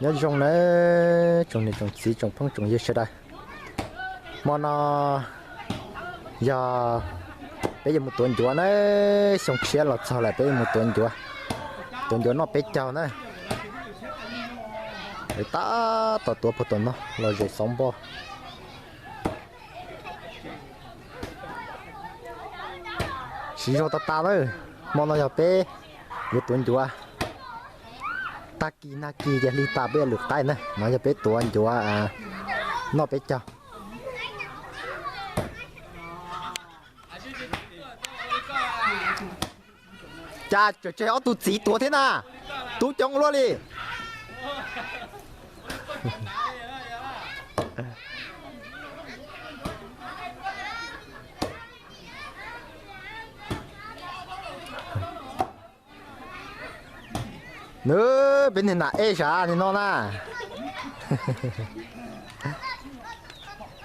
Nyob zoo nawb tsoom niam tsoom txiv tsoom phooj tsoom ywg sawv daws. Hmo no yog peb yuav mus tuav ncuav nawb, xyoo tshiab los txog lawm peb yuav mus tuav ncuav. Tuav ncuav noj peb caug na. Tab tom tuav puag tom no los zem xauv npoj. Siv zog tas tas lawm, hmo no yog peb yuav tuav ncuav. Tag kis nag kis ces hli tas peb yuav lwm qaib na, no yog peb tuav ncuav noj peb caug. Cas tseem tseg ob tug txiv tuav thiab na, tub coob luaj li. Nws peb niag nam ej sav li no na.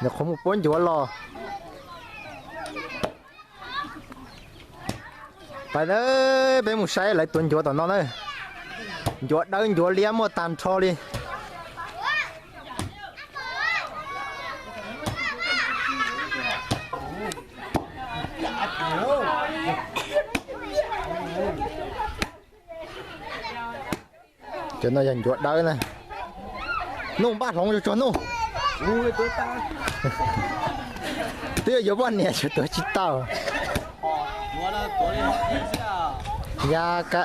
Nws qhuav mus puab ncuav los. Pais na, peb mus saib lawv tuav ncuav tom no na. Ncuav dawb ncuav liab muaj tag nrho li. Cov no yog ncuav dawb na. Nuj npaj hloov tsuag tsuag nuj. Twb yuav poj niam tsuas tuav tsis tau. Ya ka.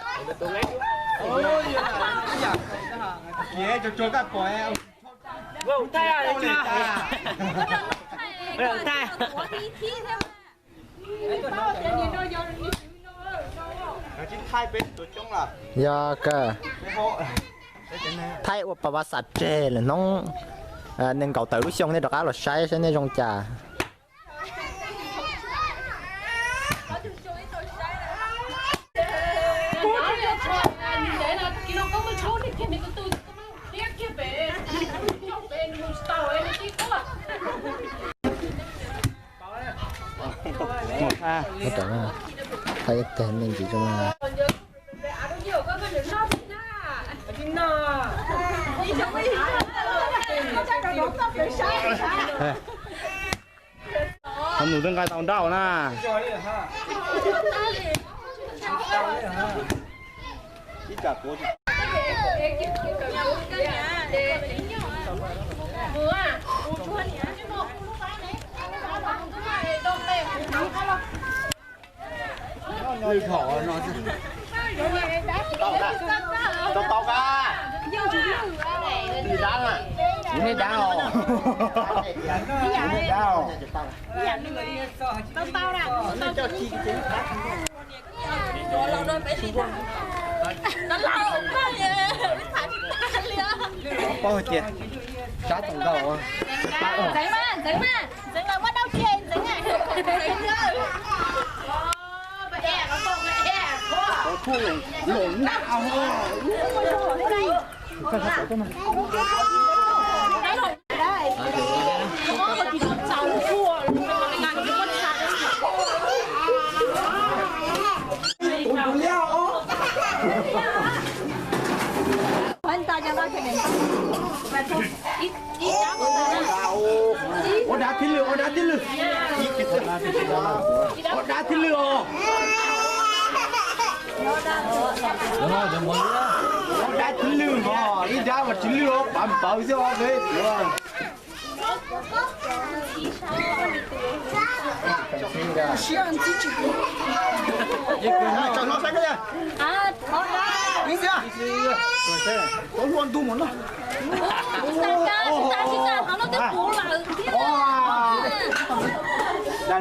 Yog kawg, thaij ua pas vas xav tseg lawm hnub nees nkaum tawm lub xyoo nej rov qab los saib saib nej zoo cas. Thaij ib teg me ntsis zoo. Ho nws twb nqa tau nrauj na. Lwj thaum no tau tau ka. Lwj dab na. Lwj dab os. Lwj dab os. Paub hais tias sab tau nkaus. Ua dab tib lwm, ua dab tib lwm. Ua dab tib lwm os. Ua dab tib lwm os, ib dab mas tsis lwj os, pav npawv xwb os peb.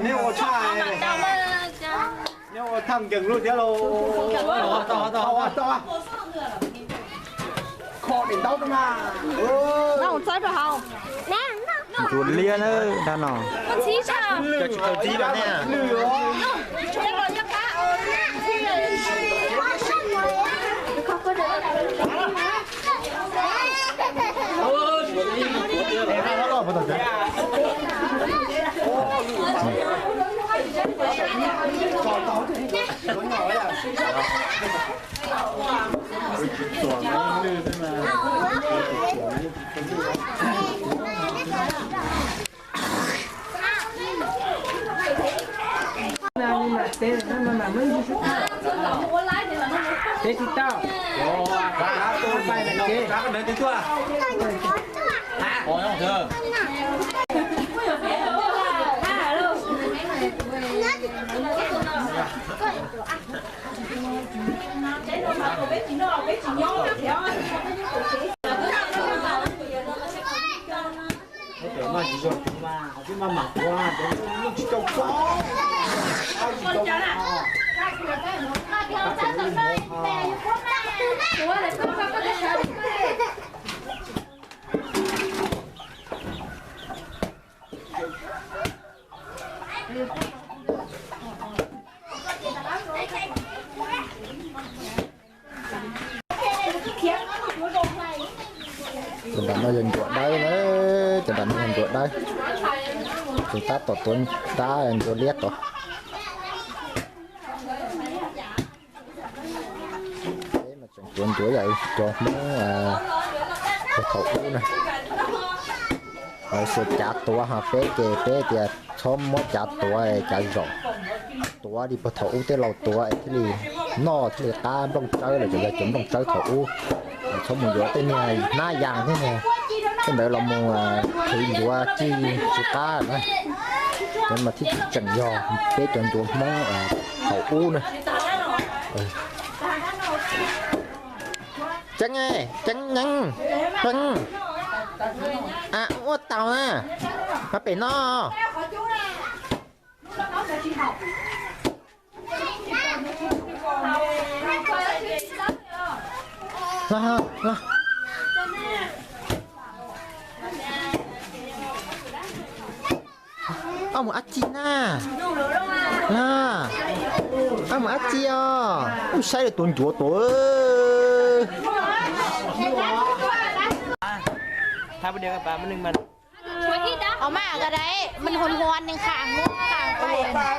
Neb ua tshaj, neb ua tshaj nkees lub thiab lauj. Kho niam ntaub rau mas. Ntuas liab na dab no. Cov tsis tau txib rau nej. Peb tsis tau. Peb tsis tau. Cov nram no yog ncuav dawb na, cov nram no yog ncuav dawb. Ces tab tom tuav tab ncuav liab tod. Peb mas tseem tuav ncuav yam cov Hmoob thaum ub na. Xyuas cav tuav ho peb ces peb tias txhob muab cav tuav, cav zom. Tuav li puag thaum ub tej laus tuav es thiaj li noj thiaj li qab nplooj tsawb los yog cov nplooj tsawb thaum ub. Txhob mus yuav tej niag hnab yas thiab niag tej ntawd los mus qhwv ncuav tsis, tsis qab na. Cov mas thiaj tseem yog peb cov ncuav Hmoob thaum ub na. Ceeb, Ceeb, Ceeb, Ceeb, ua tau na, mas pem no. Los, los. Ob mus ab tsi na? Los, ob mus ab tsi os? Wb saib lawv tuav ncuav tuav. Ov mas ka dai, mas huan huan neeg kham muab kham pais.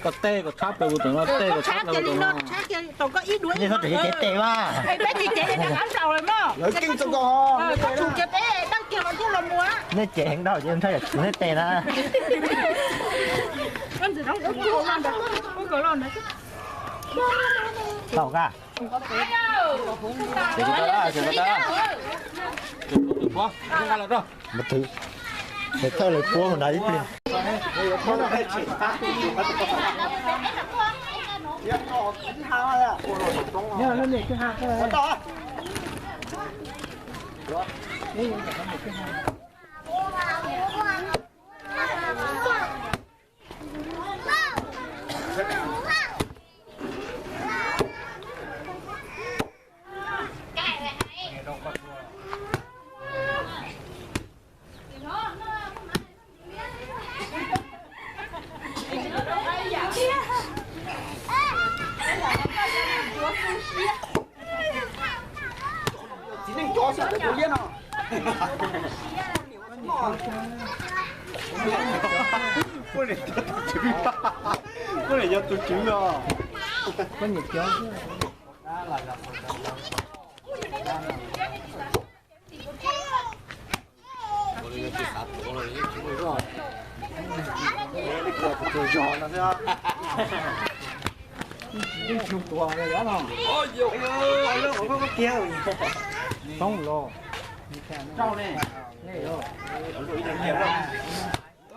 Koj tej koj tshab plaws ua tom no, tej koj tshab plaws ua tom no. Nej txhob tseem cev tes mas. Lawv keej txog ko. Nej cev heev dhau ces ntshai yam tsum nej tes na. Tau ka. Ces ko tau, ces ko tau. Ces ko tau, ko tau. Mus thawj, thawj lawv puab nrad ib pliag. Txiv neej cov xyov tus liab no. Koj niam yog tus tswv os.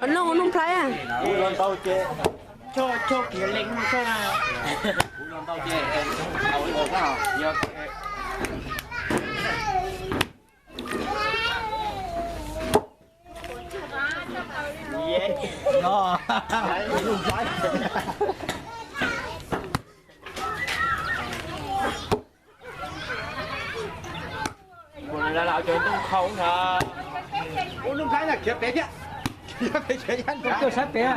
Qhov no ua Nuj Nplhaib. Ua Nuj Nplhaib na, khiav pem thiab. Khiav pem, khiav yam nrad. Sab pem.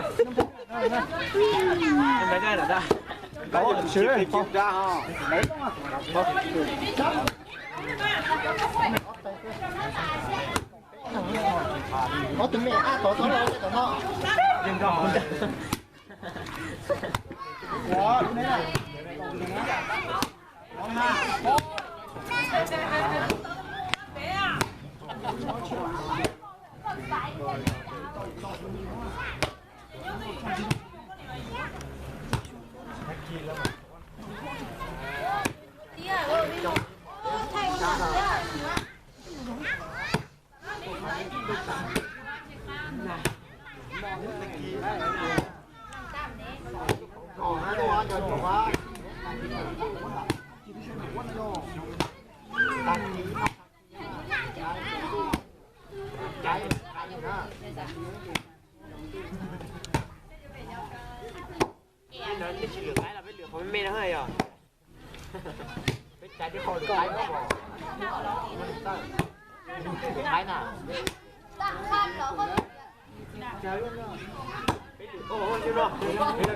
Ob tug me ab tod tod no, tod no.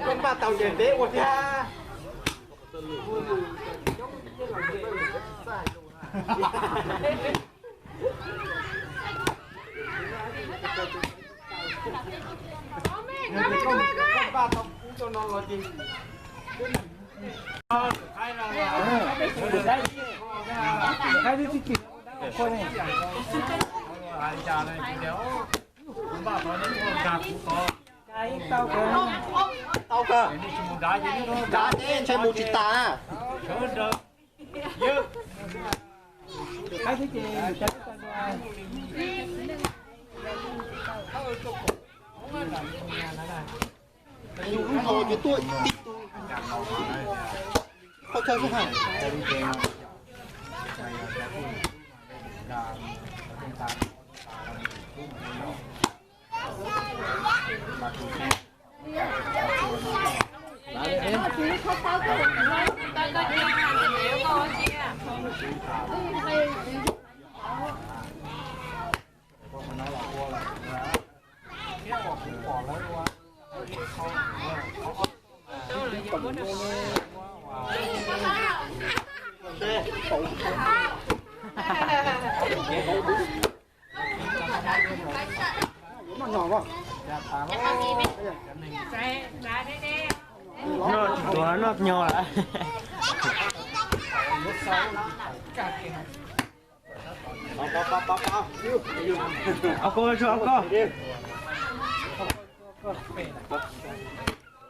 Koj npaj tau ces peb ua thiab. Tau kawg. Ntshe mus tsis tas. Tus ub ho ces tuaj tib tug. Qhov chaw xwb ha. Noj tsis tuag noj nyo lawm. Ob koj, ob koj.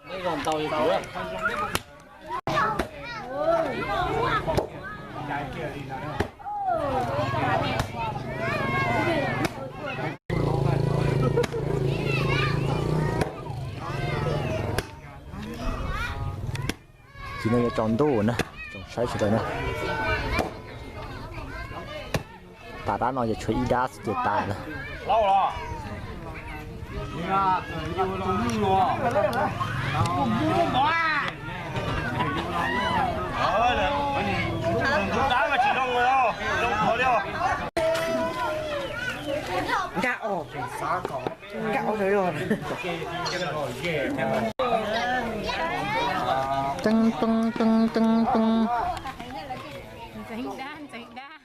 Ces no yuav tsaus ntuj na, tsoom saib sawv daws na. Tas dab no ces tshuav ib dab xwb ces tas na. Teeb teeb teeb teeb teeb. Ntxeev dab, ntxeev dab.